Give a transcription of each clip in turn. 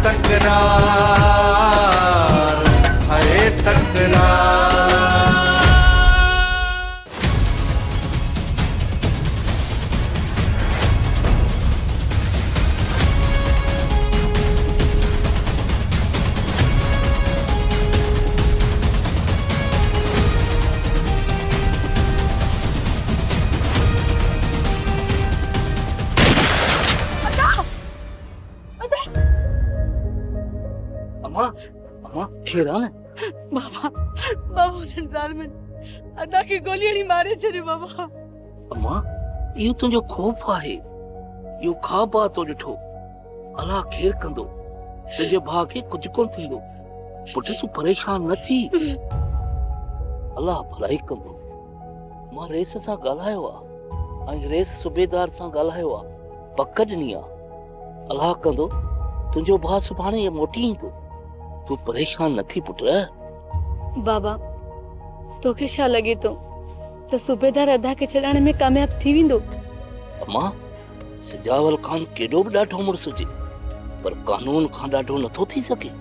تڪرار هاء تڪرار. امان امان خير آ نه بابا بابا انهن ظالمن ادا کي گولي هڻي ماري ڇڏيو بابا. امان اهو تنهنجو خوف آهي اهو خواب آ تو ڏٺو الله خير ڪندو تنهنجي ڀاء کي ڪجهه ڪونه ٿيندو پٽ تون پريشان نه ٿي الله ڀلائي ڪندو مان رئيس سان ڳالهايو آ ۽ رئيس صوبيدار سان ڳالهايو آ پڪ ڏني آ الله ڪندو تنهنجو ڀاء سڀاڻي موٽي ايندو تون پريشان نه ٿي پٽ. بابا توکي ڇا لڳي ٿو ته صوبيدار ادا کي ڇڏائڻ ۾ ڪامياب ٿي ويندو؟ امان سجاول خان ڪيڏو به ڏاڍو مڙس هجي پر قانون کان ڏاڍو نٿو ٿي سگهي.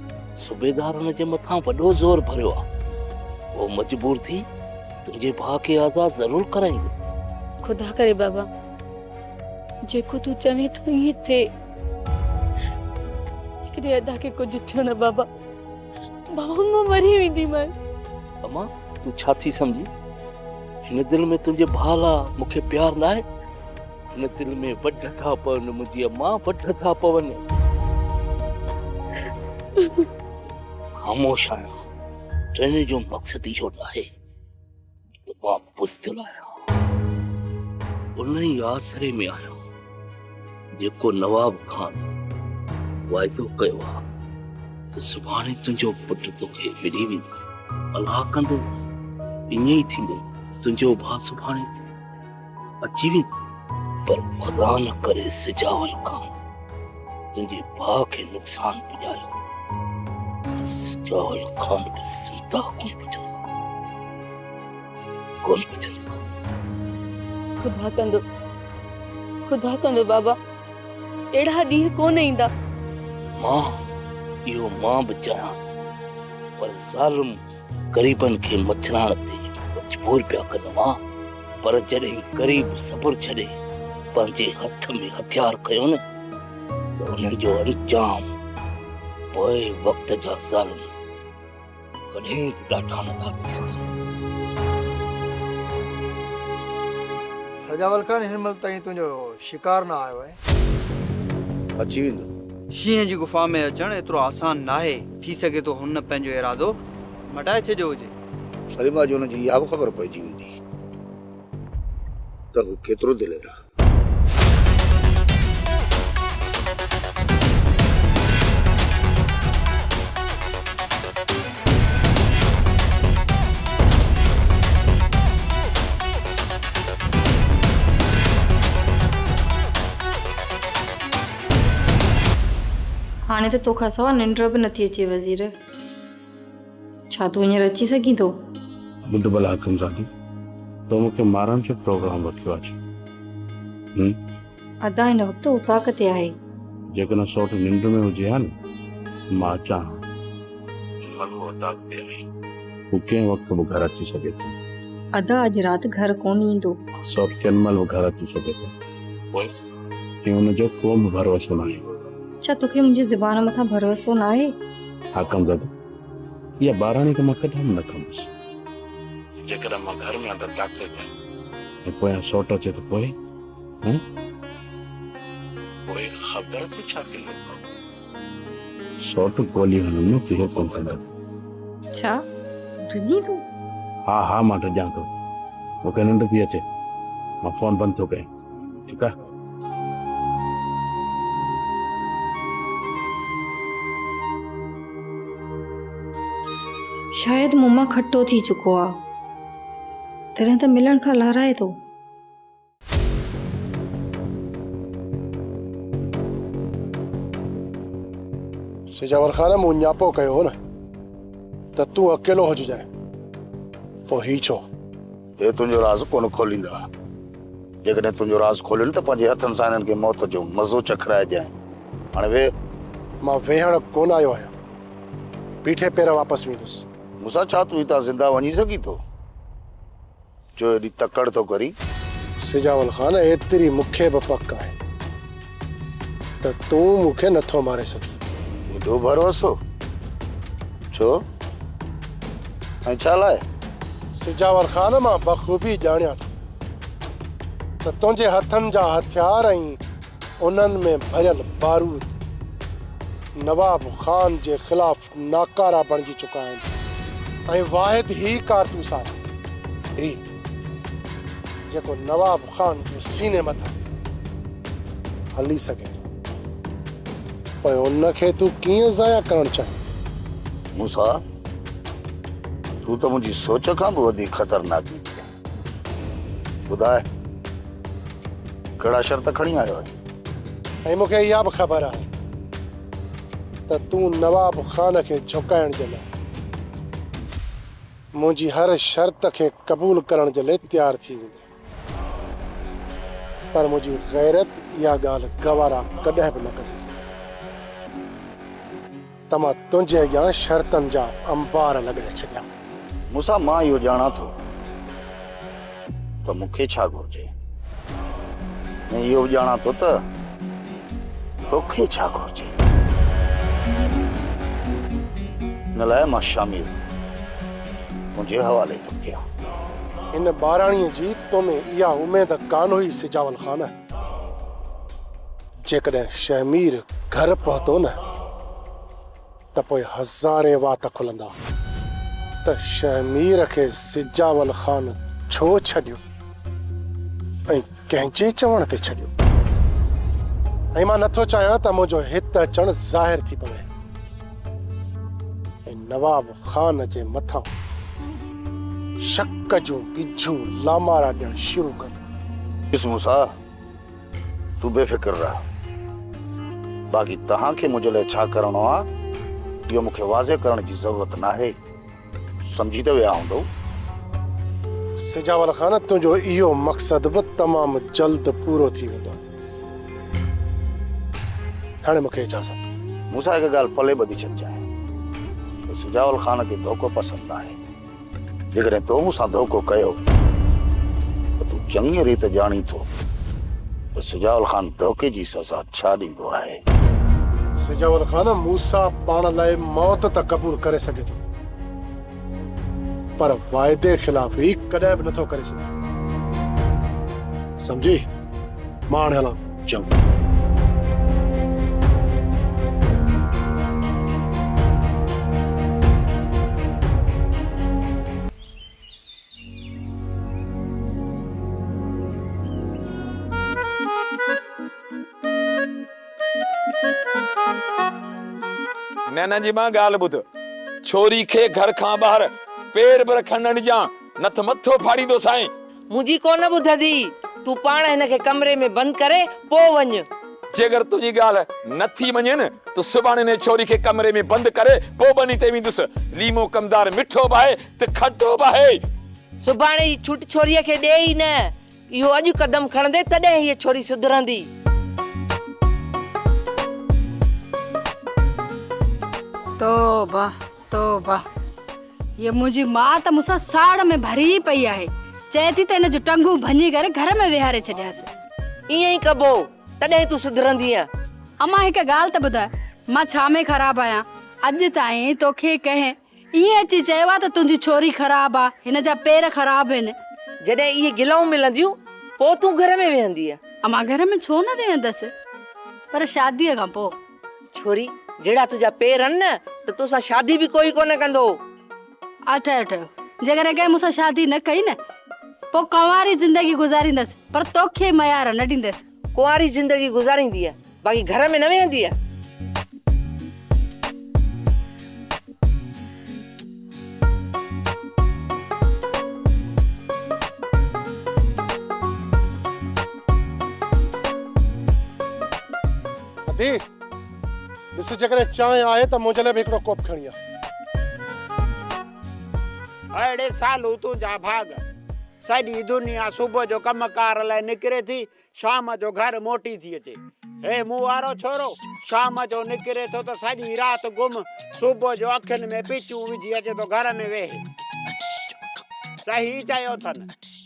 صوبيدار هن جي مٿان وڏو زور ڀريو آ. هو مجبور ٿي تنهنجي ڀاء کي آزاد ضرور ڪرائيندو. خدا ڪري بابا جيڪو تون چوين ٿو ائين ٿئي. جيڪڏهن ادا کي ڪجهه ٿيو نه بابا بابا مان مري وينديمانس. امان تون ڇا ٿي سمجهين؟ هن دل ۾ تنهنجي ڀاء لاء مون کي پيار ناهي؟ هن دل ۾ وڍ ٿا پون منهنجي امان وڍ ٿا پون. خاموش آهيان ٽرين جو مقصد اهو ناهي ته مان بزدل آهيان ان ئي آسري ۾ آهيان جيڪو نواب خان واعدو ڪيو آهي ته سڀاڻي تنهنجو پٽ توکي ملي ويندو الله ڪندو ائين ئي ٿيندو تنهنجو ڀاء سڀاڻي اچي ويندو. پر خدا نه ڪري سجاول خان تنهنجي ڀاء کي نقصان پڄايو ته سجاول خان به زنده ڪونه بچندو ڪونه بچندو. خدا ڪندو خدا ڪندو بابا اهڙا ڏينهن ڪونه ايندا. مان اهو مان به چاهيان ٿو پر ظالم غريبن کي مڇرائڻ تي مجبور پيا ڪن مان پر جڏهن غريب صبر ڇڏي پنهنجي هٿ ۾ هٿيار کنيو نه ته انهن جو انجام پوء وقت جا ظالم ڪڏهن به ڏاڍا نٿا ٿي سگهن. سجاول خان هن مهل تائين تنهنجو شڪار نه آيو آهي. اچي ويندو. شينهن جي غفا ۾ اچڻ ايترو آسان ناهي. ٿي سگهي ٿو هن پنهنجو ارادو مٽائي ڇڏيو هجي. سليما جي هن جي اها به خبر پئجي ويندي ته هو ڪيترو دلير آهي. هاڻي ته توکان سوا ننڊ به نٿي اچي وزير. ڇا تون هينئر اچي سگهين ٿو؟ ٻڌ ڀلا حاڪم زادي، تو مون کي مارڻ جو پروگرام رکيو آهي ڇا؟ هم؟ ادا هن وقت اوطاق تي آهي. جيڪڏهن سئوٽ ننڊ ۾ هجي ها نه ته مان اچان ها. هن مهل هو اوطاق تي آهي. هو ڪنهن وقت به گهر اچي سگهي ٿو. ادا اڄ رات گهر ڪونه ايندو. سئوٽ ڪنهن مهل به گهر اچي سگهي ٿو. پوء ۽ ان جو ڪو به ڀروسو ناهي. ڇا توکي منهنجي زبان مٿان ڀروسو ناهي؟ حاڪم زادو، اها ٻاراڻي ته مان ڪڏهن به نه ڪندس. جيڪڏهن مان گهر ۾ اندر داخل ٿيان ۽ پويان سئوٽ اچي ته پوء؟ هون؟ پوء خبر اٿئي ڇا ٿيندو؟ سئوٽ گولي هڻڻ ۾ دير ڪونه ڪندو. ڇا؟ ڊڄين ٿو؟ ها ها مان ڊڄان ٿو. مون کي ننڊ ٿي اچي. مان فون بند ٿو ڪيان. ٺيڪ آ. شايد مون مان کٽو ٿي چڪو آ، تڏهن ته ملڻ کان لارائي ٿو. سجاول خان مون نياپو ڪيو هو نه ته تون اڪيلو هججانء، پوء هي ڇو؟ هي تنهنجو راز ڪونه کوليندا. جيڪڏهن تنهنجو راز کولين ته پنهنجي هٿن سان هنن کي موت جو مزو چکرائجانء. هاڻي ويهه. مان ويهڻ ڪونه آيو آهيان. بيٺي پير واپس ويندس. مون سان ڇا تون هتان زنده وڃي سگهين ٿو، جو ايڏي تڪڙ ٿو ڪرين؟ سجاول خان، ايتري مون کي به پڪ آهي ته تون مون کي نٿو ماري سگهين. ايڏو ڀروسو؟ ڇو ۽ ڇا لاء؟ سجاول خان، مان بخوبي ڄاڻيان ٿو ته تنهنجي هٿن جا هٿيار ۽ انهن ۾ ڀريل بارود نواب خان جي خلاف ناڪارا بڻجي چڪا آهن ۽ واحد هي ڪارتوس آهي هي جيڪو نواب خان جي سيني مٿان هلي سگهي ٿو. پوء ان کي تون ڪيئن ضايع ڪرڻ چاهيندين؟ موسيٰ، تون ته منهنجي سوچ کان به وڌيڪ خطرناڪ نڪتين. ٻڌاء ڪهڙا شرط کڻي آيو آهين؟ ۽ مون کي اها به خبر آهي ته تون نواب خان کي جهڪائڻ جي لاء منهنجي هر شرط کي قبول ڪرڻ جي لاء تيار ٿي ويندين، پر منهنجي غيرت اها ڳالهه گوارا ڪڏهن به نه ڪندي ته مان تنهنجي اڳيان شرطن جا انبار لڳائي ڇڏيان. موسيٰ، مان اهو ڄاڻان ٿو ته مون کي ڇا گهرجي ۽ اهو به ڄاڻان ٿو ته توکي ڇا گهرجي. ان لاء مان شامير تنهنجي حوالي ٿو ڪيان. هن ٻاراڻيء جي تو ۾ اها اميد ڪانه هئي سجاول خان. جيڪڏهن شهمير گهر پهتو نه ته پوء هزارين وات کلندا ته شهمير کي سجاول خان ڇو ڇڏيو ۽ ڪنهن جي چوڻ تي ڇڏيو ۽ مان نٿو چاهيان ته منهنجو هت اچڻ ظاهر ٿي پوي ۽ نواب خان جي مٿان شڪ جون ڳجهون لامارا ڏيڻ شروع ڪن. ڏس موسيٰ! تون بي فڪر رهه. باقي توهان کي منهنجي لاء ڇا ڪرڻو آ، اهو مون کي واضح ڪرڻ جي ضرورت ناهي. سمجهي ته ويا هوندؤ. سجاول خان، تنهنجو اهو مقصد به تمام جلد پورو ٿي ويندو. هاڻي مون کي اجازت. مون سان هڪ ڳالهه پلي ٻڌي ڇڏجانء ته سجاول خان کي ڌوڪو پسند ناهي. جيڪڏهن تو مون سان ڌوڪو ڪيو ته تون چڱيء ريت ڄاڻين ٿو ته سجاول خان ڌوڪي جي سزا ڇا ڏيندو آهي. سجاول خان، موسيٰ پاڻ لاء موت ته قبول ڪري سگهي ٿو، پر واعدي خلافي ڪڏهن به نٿو ڪري سگهي. سمجهي؟ مان هاڻي هلان ٿو. چڱو. نينا جي مان ڳالهه ٻڌ. ڇوري کي گهر کان ٻاهر پير به رکڻ نه ڏجان، نه ته مٿو ڦاڙيندوسانء. منهنجي ڪونه ٻڌندي. تون پاڻ هن کي ڪمري ۾ بند ڪري پوء وڃ. جيڪر تنهنجي ڳالهه نه ٿي مڃي نه ته سڀاڻي انهيء ڇوري کي ڪمري ۾ بند ڪري پوء ٻني تي ويندس. ليمو ڪمدار مٺو به آهي ته کٽو به آهي. سڀاڻي جي ڇوٽ ڇوريء کي ڏي ئي نه. اهو اڄ قدم کڻندي تڏهن هيء ڇوري سڌرندي. توبه توبه هيء منهنجي ماء ته مون سان ساڙ ۾ ڀري پئي آهي. چئي ٿي ته هن جون ٽنگون ڀڃي ڪري گهر ۾ ويهاري ڇڏيانس. ائين ئي ڪبو، تڏهن تون سڌرندينء. امان هڪ ڳالهه ته ٻڌاء، مان ڇا ۾ خراب آهيان؟ اڄ تائين توکي ڪنهن ائين اچي چيو آ ته تنهنجي ڇوري خراب آ، هن جا پير خراب هن. جڏهن اهي گلائون ملنديون، پوء تون گهر ۾ ويهندينء. امان گهر ۾ ڇو نه ويهندس، پر شاديء کان پوء. ڇوري، جهڙا تنهنجا پير آهن نه، ته توسان شادي به ڪوئي ڪونه ڪندو. آ ٺهيو ٺهيو، جيڪڏهن ڪنهن مون سان شادي نه ڪئي نه، پوء ڪنواري زندگي گذاريندس، پر توکي ميار نه ڏيندس. ڪنواري زندگي گذاريندينء، باقي گهر ۾ نه ويهندينء. ادي، ڏس جيڪڏهن چانهه آهي ته منهنجي لاء به هڪڙو ڪوپ کڻي آ. اڙي سالو تنهنجا ڀاڳ. سڄي دنيا صبح جو ڪم ڪار لاء نڪري ٿي، شام جو گهر موٽي ٿي اچي. هي مون وارو ڇورو شام جو نڪري ٿو ته سڄي رات گم، صبح جو اکين ۾ پچون وجهي اچي ٿو گهر ۾ ويهي. صحيح چيو اٿن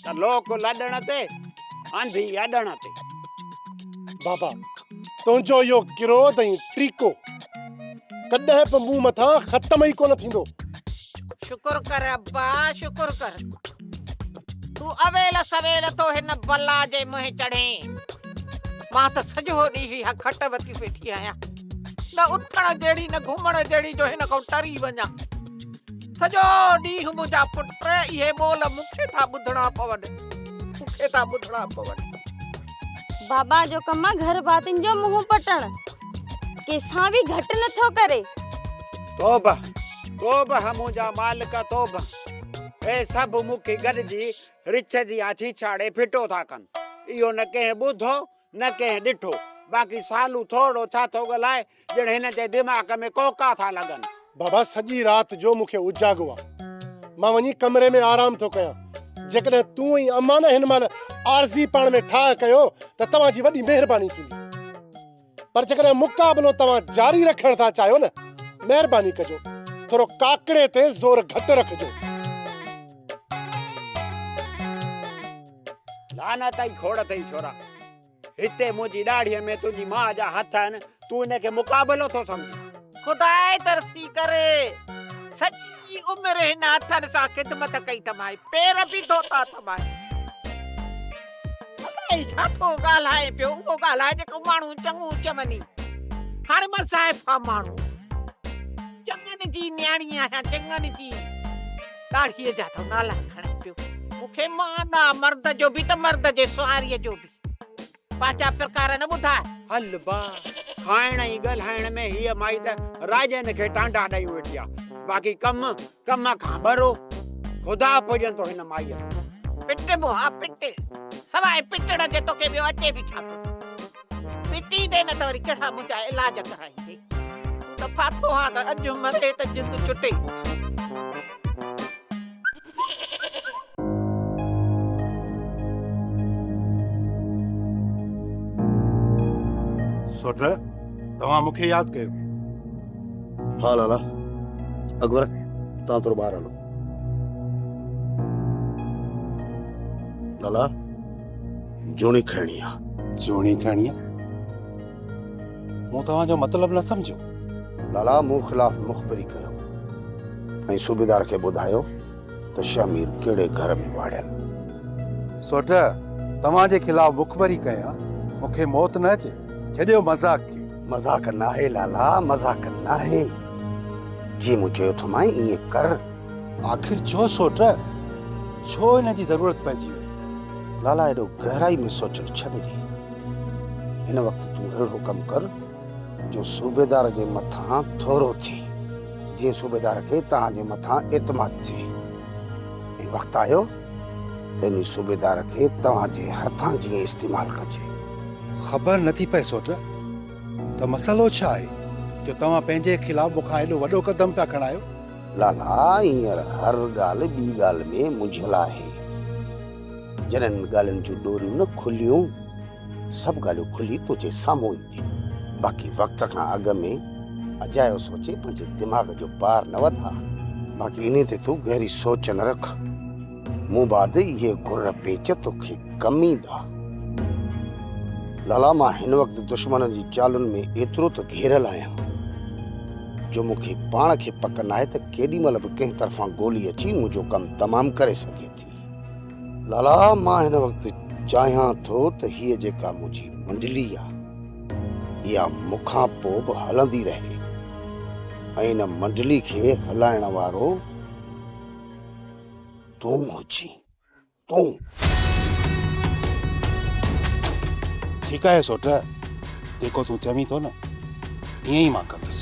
ته لوڪ لڏڻ تي، انڌي اڏڻ تي. بابا، تنهنجو اهو ڪروڌ ۽ ٽريڪو ڪڏهن به مون مٿان ختم ئي ڪونه ٿيندو. شڪر ڪر ابا، شڪر ڪر. تون اويل سويل ٿو هن بلا جي منهن چڙهين. مان ته سڄو ڏينهن اها کٽ وتي ويٺي آهيان. نه اٿڻ جهڙي نه گهمڻ جهڙي جو هن کان ٽري وڃان. سڄو ڏينهن منهنجا پٽ اهي ٻول مون کي ٿا ٻڌڻا پون. مون کي ٿا ٻڌڻا پون. بابا جو ڪم آ گهر ڀاتين جو منهن پٽڻ. ڪنهن سان به گهٽ نٿو ڪري. توبه توبه منهنجا مالڪ توبه. اهي سڀ مون کي گڏجي رڇ جيان ڇيڇاڙي ڦٽو ٿا ڪن. اهو نه ڪنهن ٻڌو نه ڪنهن ڏٺو. باقي سالو ٿورڙو ڇا ٿو ڳالهائي ڄڻ هن جي دماغ ۾ ڪوڪا ٿا لڳن. بابا سڄي رات جو مون کي اجاڳو آ. مان وڃي ڪمري ۾ آرام ٿو ڪيان. جيڪڏهن تون ۽ امان هن مهل عارضي پاڻ ۾ ٺاهه ڪيو ته توهان جي وڏي مهرباني ٿيندي. پر جيڪڏهن مقابلو توهان جاري رکڻ ٿا چاهيو نه مهرباني ڪجو ٿورو ڪاڪڙي تي زور گهٽ رکجو. لعنت ئي کوڙ اٿئي ڇورا. هتي منهنجي ڏاڙهيء ۾ تنهنجي ماء جا هٿ آهن، تون ان کي مقابلو ٿو سمجهين. خدائي ترسي ڪري سڄي عمر هن هٿن سان خدمت ڪئي اٿمائي، پير به ڌوتا اٿمائي. الائي ڇا ٿو ڳالهائين پيو، اهو ڳالهاء جيڪو ماڻهو چڱو چوني. هاڻي مان زائفان ماڻهو، چڱن جي نياڻي آهيان، چڱن جي. ڏاڙهيء جا ٿو نالا کڻين پيو. مون کي مان آ مرد جو به ته مرد جي سواريء جو به. پنهنجا پرڪار نه ٻڌاء. هل با، کائڻ ۽ ڳالهائڻ ۾ هيء مائي ته راڄن کي ٽانڊا ڏيون ويٺي آ. باقي ڪم، ڪم کان ٻرو. خدا پڄندو هن مائيء سان. پٽ منهن پٽ. سواء پٽڻ جي توکي ٻيو اچي به ڇا ٿو. پٽيندين نه ته وري ڪهڙا منهنجا علاج ڪرائيندين. تون ته ڦاٿو آن ته اڄ مري ته جند ڇٽي. سوٽ، توهان مون کي ياد ڪيو. ها لالا، اڪبر توهان ٿورو ٻاهر هلو. لالا، جوڻي کڻڻي آ. جوڻي کڻڻي آ؟ مون توهان جو مطلب نه سمجهيو. لالا، مون خلاف مخبري ڪيو ۽ صوبيدار کي ٻڌايو ته شهمير ڪهڙي گهر ۾ واڙيل. سوٽ، توهان جي خلاف مخبري ڪيان، مون کي موت نه اچي. ڇڏيو مذاق کي. مذاق ناهي لالا، مذاق ناهي. جيئن مون چيو ٿومانء ائين ڪر. آخر ڇو سوٽ، ڇو ان جي ضرورت پئجي وئي؟ لالا ايڏو گهرائي ۾ سوچڻ ڇڏ ڏي. هن وقت تون اهڙو ڪم ڪر جو صوبيدار جي مٿان ٿورو ٿي، جيئن صوبيدار کي توهان جي مٿان اعتماد ٿئي ۽ وقت آيو ته انهي صوبيدار کي توهان جي هٿان جيئن استعمال ڪجي. خبر نٿي پئي سوٽ ته مسئلو ڇا آهي جو توهان پنهنجي خلاف مون کان ايڏو وڏو قدم پيا کڻايو؟ لالا هينئر هر ڳالهه ٻي ڳالهه ۾ منجهيل آهي. جڏهن انهن ڳالهين جون ڏوريون نه کليون ته سڀ ڳالهيون کلي تنهنجي سامهون اينديون. باقي وقت کان اڳ ۾ اجايو سوچي پنهنجي دماغ جو بار نه وڌاء. باقي انهي تي تون گهري سوچ نه رک. مون بعد اهي گر پيچ توکي ڪم ايندا. لالا مان هن وقت دشمنن جي چالن ۾ ايترو ته گهيريل آهيان جو مون کي پاڻ کي پڪ ناهي ته ڪيڏي مهل به ڪنهن طرفان گولي اچي منهنجو ڪم تمام ڪري سگهي ٿي. لالا مان هن وقت چاهيان ٿو ته هيء جيڪا منهنجي منڊلي آ اها مون کان پوء به هلندي رهي ۽ ان منڊلي کي هلائڻ وارو تون هجين، تون. ٺيڪ آهي سوٽ، جيڪو تون چوين ٿو نه، ائين ئي مان ڪندس.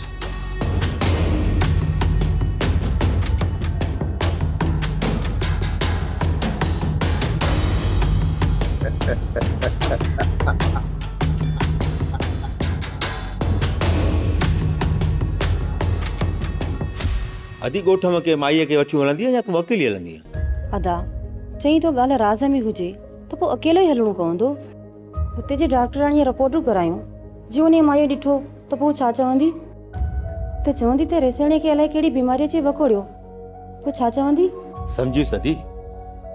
ادي ڳوٺ ۾ ڪنهن مائيء کي وٺي هلندينء يا تون اڪيلي هلندينء؟ ادا، چئين ٿو ڳالهه راز ۾ هجي ته پوء اڪيلو ئي هلڻو پوندو. هتي جي ڊاڪٽراڻيء رپورٽون ڪرايون، جي انهيء مائيء ڏٺو ته ته پوء ڇا چوندي؟ ته چوندي ته ريسياڻيء کي الائي ڪهڙي بيماريء اچي وڪوڙيو. پوء ڇا چوندي؟ سمجهيس ادي،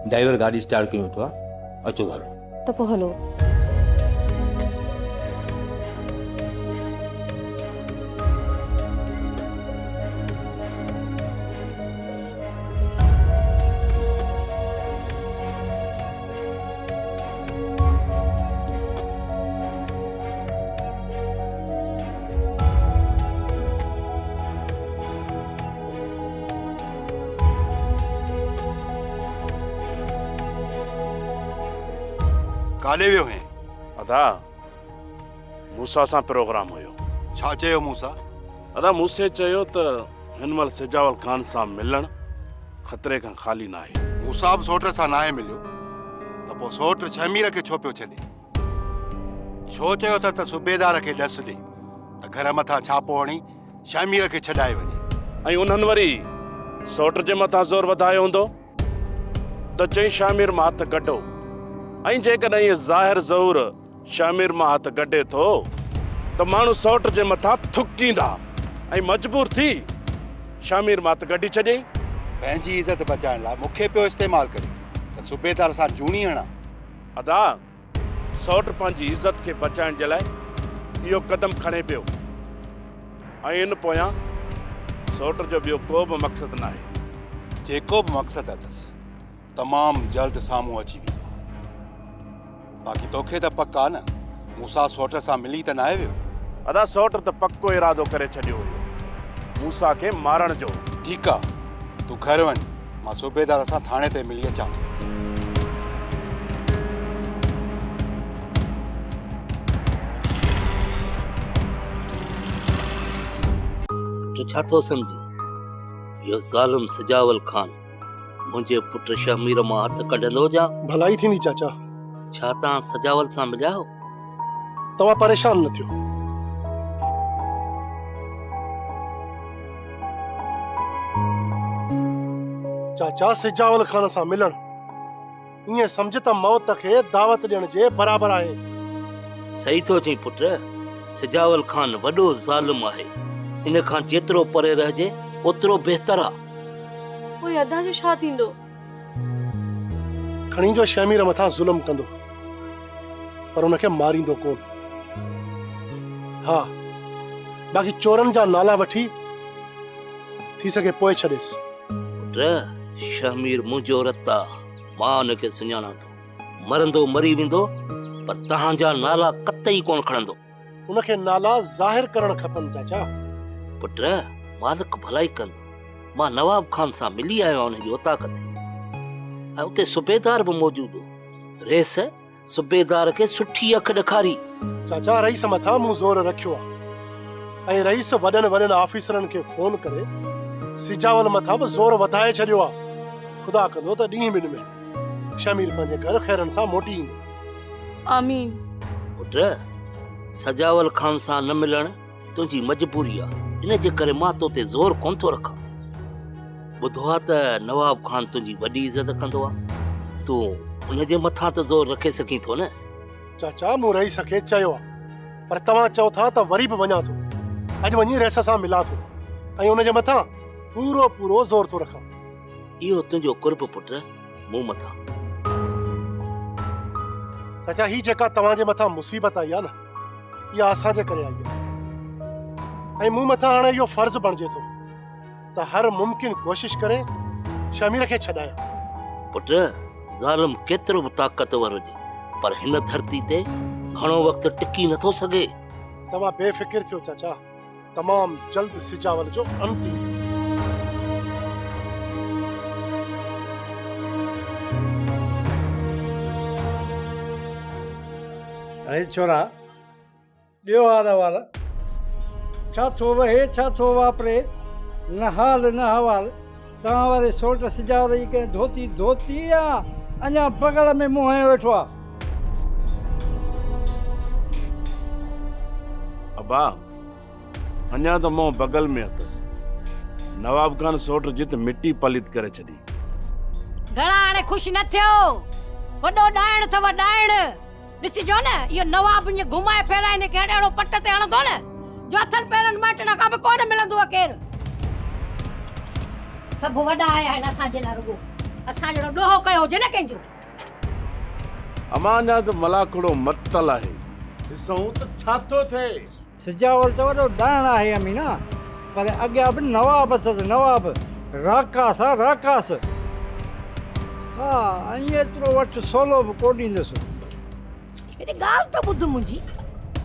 ڊرائيور گاڏي اسٽارٽ ڪيون ويٺو آ، اچو ته هلون. ته پوء هلو. ڪاڏي ويو هئين؟ ادا موسيٰ سان پروگرام هيو. ڇا چيو موسيٰ؟ ادا موسي چيو ته هن مهل سجاول خان سان ملڻ خطري کان خالي ناهي. موسيٰ به سوٽ سان ناهي مليو ته پوء سوٽ شهمير کي ڇو پيو ڇڏي؟ ڇو چيو اٿس ته صوبيدار کي ڏس ڏي ته گهر مٿان ڇاپو هڻي شهمير کي ڇڏائي وڃي. ۽ انهن وري سوٽ جي مٿان زور وڌايو هوندو ته چئي شهمير مان هٿ ڪڍو ۽ جيڪڏهن اهي ظاهر ظهور شهمير مان هٿ ڪڍي ٿو ته ماڻهو سوٽ جي مٿان ٿڪيندا ۽ مجبور ٿي شهمير مان هٿ ڪڍي ڇڏيائين. پنهنجي عزت بچائڻ لاء مون کي پيو استعمال ڪري ته صوبيدار سان جوڻي هڻان. ادا! سئوٽ پنهنجي عزت کي بچائڻ جي لاء اهو قدم کڻي پيو ۽ ان پويان سئوٽ جو ٻيو ڪو به مقصد ناهي. جيڪو به مقصد اٿس تمام جلد سامهون اچي ويندو. باقي توکي ته پڪ آ نه موسيٰ سئوٽ سان ملي ته ناهي ويو؟ ادا سئوٽ ته پڪو ارادو ڪري ڇڏيو هيو موسيٰ کي مارڻ جو. ٺيڪ آ تون گهر وڃ مان صوبيدار سان ٿاڻي تي ملي اچان ٿو. پٽ ڇا ٿو سمجهين؟ اهو ظالم سجاول خان منهنجي پٽ شهمير مان هٿ ڪڍندو جا؟ ڀلائي ٿيندي چاچا. ڇا توهان سجاول سان مليا آهيو؟ توهان پريشان نه ٿيو. چاچا سجاول خان سان ملڻ ائين سمجهه ته موت کي دعوت ڏيڻ جي برابر آهي. صحيح ٿو چئين پٽ، سجاول خان وڏو ظالم آهي، ان کان جيترو پري رهجي اوترو بهتر آ. پوء ادا جو ڇا ٿيندو؟ کڻي جو شهمير مٿان ظلم ڪندو پر ان کي ماريندو ڪون. ها باقي چورن جا نالا وٺي ٿي سگهي پوء ڇڏيس. پٽ شهمير منهنجو رت آ، مان ان کي سڃاڻان ٿو. مرندو مري ويندو پر تهان جا نالا قطعي ڪون کڻندو. ان کي نالا ظاهر ڪرڻ کپن چاچا. پٽ مالڪ ڀلائي ڪندو. مان نواب خان سان ملي آيو آهيان ان جي اوطاق تي ۽ اتي صوبيدار به موجود هو. رئيس صوبيدار کي سٺي اک ڏيکاري. چاچا رئيس مٿان مون زور رکيو آهي ۽ رئيس وڏن وڏن آفيسرن کي فون ڪري سجاول مٿان به زور وڌائي ڇڏيو آهي. خدا ڪندو ته ڏينهن ٻن ۾ شهمير پنهنجي گهر خيرن سان موٽي ايندو. آمين. پٽ سجاول خان سان نه ملڻ تنهنجي مجبوري آ، ان جي ڪري مان تو تي زور ڪونه ٿو رکان. ٻڌو آ ته نواب خان تنهنجي وڏي عزت ڪندو آ، تون ان جي مٿان ته زور رکي سگهين ٿو نه؟ چاچا مون رئيس کي چيو آ، پر توهان چئو ٿا ته وري به وڃان ٿو. اڄ وڃي رئيس سان ملان ٿو ۽ ان جي مٿان پورو پورو زور ٿو رکان. اهو تنهنجو قرب پٽ مون مٿان. چاچا هي جيڪا توهان جي مٿان مصيبت آئي آ نه، اها اسان جي ڪري آئي آهي ۽ مون مٿان هاڻي اهو فرض بڻجي ٿو ته هر ممڪن ڪوشش ڪري شهمير کي ڇڏايان. پٽ، ظالم ڪيترو به طاقتور هجي پر هن ڌرتي تي گهڻو وقت ٽڪي نٿو سگهي. توهان بي فڪر ٿيو چاچا، تمام جلد سجاول جو انت ايندو. اڙي ڇورا، ڏيو حال احوال، ڇا ٿو وهي، ڇا ٿو واپري، نه حال نه احوال، توهان واري سوٽ سجاول جي ڪنهن ڌوتي ڌوتي يا اڃا بغل ۾ منهن هنيو ويٺو آ؟ ابا، اڃا ته منهن بغل ۾ اٿس. نواب خان سوٽ جت مٽي پليت ڪري ڇڏي. گهڻا هاڻي خوش نه ٿيو. وڏو ڏائڻ اٿو ڏائڻ. ڏسجو نه اهو نواب ائين گهمائي ڦيرائي هن کي اهڙو پٽ تي هڻندو نه جو هٿن پيرن مهٽڻ کان به ڪونه ملندو ڪير. سڀ وڏا آيا آهن اسان جي لاء رڳو اسان جهڙو ڏوهه ڪيو هجي نه ڪنهن جو. امان اڃا ته ملاکڙو متل آهي. ڏسون ته ڇا ٿو ٿئي. سجاول ته وڏو ڏائڻ آهي امينا، پر اڳيان به نواب اٿس نواب، راڪاس آ راڪاس. ها ۽ ايترو وٺ سولو به ڪو ڏيندس. هيڏي ڳالهه ته ٻڌ منهنجي،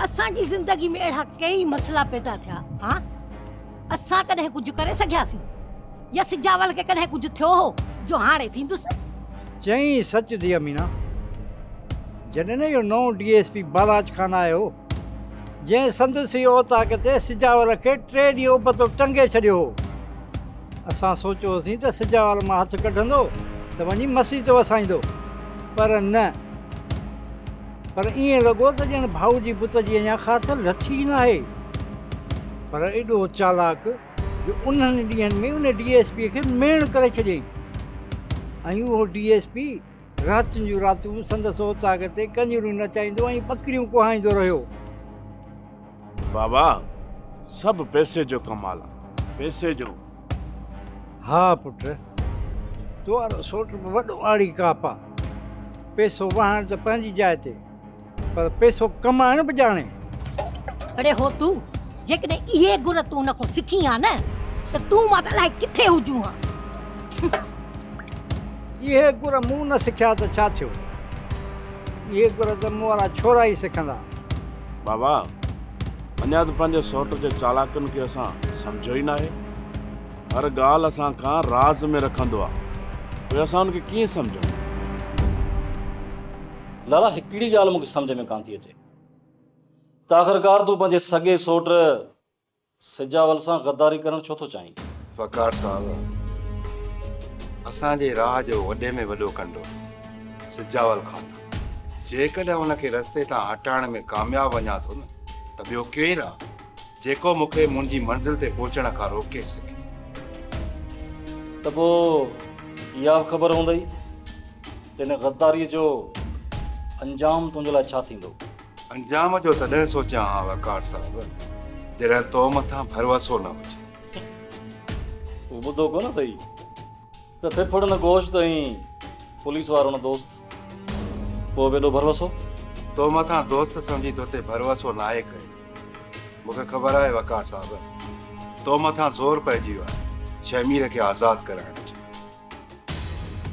اسان جي زندگي ۾ اهڙا ڪيئي مسئلا پيدا ٿيا، ها اسان ڪڏهن ڪجهه ڪري سگهياسين يا سجاول کي ڪڏهن ڪجهه ٿيو هو جو هاڻي ٿيندس. چئين سچ ٿي امينا، جڏهن نه اهو نئون D S P Balach Khan آيو هو، جنهن سندس ئي اوطاق تي سجاول کي ٽي ڏينهن ابتو ٽنگي ڇڏيو هو. اسان سوچيو هوسين ته سجاول مان هٿ ڪڍندو ته وڃي مسيت وسائيندو، پر نه. پر ائين لڳو ته ڄڻ ڀائو جي بت جي اڃا خاص لٿي ئي ناهي. پر ايڏو چالاڪ جو انهن ڏينهن ۾ ان ڊي ايس پيء کي ميڻ ڪري ڇڏيائين ۽ اهو ڊي ايس پي راتين جون راتيون سندس اوطاق تي ڪڃريون نچائيندو ۽ ٻڪريون ڪهائيندو رهيو. بابا سڀ پئسي جو ڪمال آ، پئسي جو. ها پٽ، تو وارو سوٽ به وڏو آڙي ڪاپ آ. پئسو وهائڻ ته پنهنجي جاء تي، پر پئسو ڪمائڻ به ڄاڻي. اڙي هو تون، جيڪڏهن اهي گر تون ان کان سکين ها نه ته تون مان ته الائي ڪٿي هجون ها. اهي گر مون نه سکيا ته ڇا ٿيو؟ اهي گر ته مون وارا ڇورا ئي سکندا. بابا، اڃا ته پنهنجي سئوٽ جي چالاڪين کي اسان سمجهيو ئي ناهي. هر ڳالهه اسان کان راز ۾ رکندو آ، پوء اسان ان کي ڪيئن سمجهون؟ لالا، هڪڙي ڳالهه مون کي سمجهه ۾ ڪانه ٿي اچي ته آخرڪار تون پنهنجي سڳي سئوٽ سجاول سان غداري ڪرڻ ڇو ٿو چاهين؟ وقار صاحب، اسان جي راهه جو وڏي ۾ وڏو ڪنڊو سجاول خان آهي. جيڪڏهن ان کي رستي تان هٽائڻ ۾ ڪامياب وڃان ٿو نه ته ٻيو ڪير آ جيڪو مون کي منهنجي منزل تي پهچڻ کان روڪي سگهي. ته پوء اها به خبر هوندئي ته ان غداريء جو انجام تنهنجي لاء ڇا ٿيندو؟ انجام جو تڏهن سوچيان ها وقار صاحب جڏهن تو مٿان ڀروسو نه هجي. هو ٻڌو ڪونه اٿئي ته ڦڦڙ نه گوشت ۽ پوليس وارو نه دوست، پوء به ايڏو ڀروسو؟ تو مٿان دوست سمجهي توتي ڀروسو ناهي ڪيو. مون کي خبر آهي وقار صاحب تو مٿان زور پئجي ويو آهي شهمير کي آزاد ڪرائڻ جو.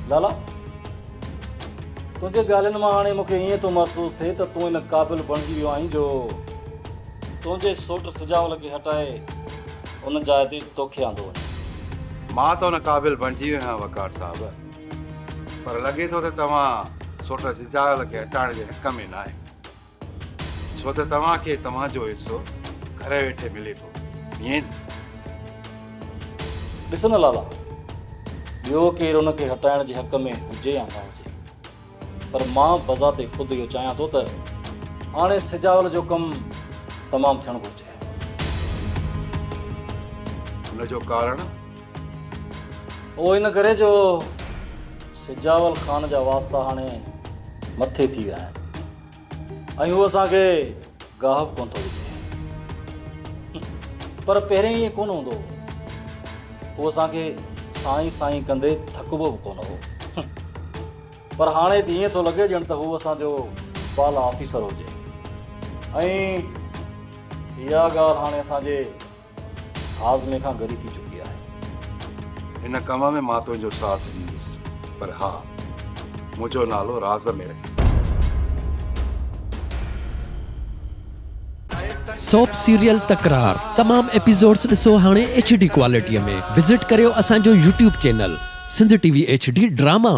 لالا، تنهنجي ڳالهين مان هاڻي مون کي ائين ٿو محسوس ٿئي ته تون ان قابل بڻجي ويو آهين جو تنهنجي سوٽ سجاول کي هٽائي ان جاء تي توکي آندو وڃي. مان ته ان قابل بڻجي ويو آهيان وقار صاحب، پر لڳي ٿو ته توهان سوٽ سجاول کي هٽائڻ جي حق ۾ ناهيو. ڇو ته توهان کي توهان جو حصو گهر ويٺي ملي ٿو، ائين نه؟ ڏس نه لالا، ٻيو ڪير ان کي هٽائڻ جي حق ۾ هجي يا نه هجي، پر مان بذات خود اهو چاهيان ٿو ته هاڻي سجاول جو ڪم تمام ٿيڻ گهرجي. ان جو ڪارڻ؟ اهو ان ڪري جو سجاول خان جا واسطا هاڻي مٿي ٿي ويا آهن. ۽ هو اسان کي گاهه به ڪونه ٿو وجهي. پر پهرين ائين ڪونه هوندو هو. هو اسان کي سائين سائين ڪندي ٿڪبو به ڪونه هو. پر هاڻي ته ائين ٿو لڳي ڄڻ ته هو اسان جو بالا آفيسر هجي. ۽ اها ڳالهه هاڻي اسان جي هاضمي کان ڳري ٿي چڪي آهي. هن ڪم ۾ مان تنهنجو ساٿ ڏيندس، پر ها، منهنجو نالو راز ۾ رهي. سوپ سيريل تڪرار تمام ايپيسوڊز ڏسو هاڻي ايڇ ڊي ڪوالٽي ۾ وزٽ ڪريو اسان جو YouTube channel Sindh T V H D drama.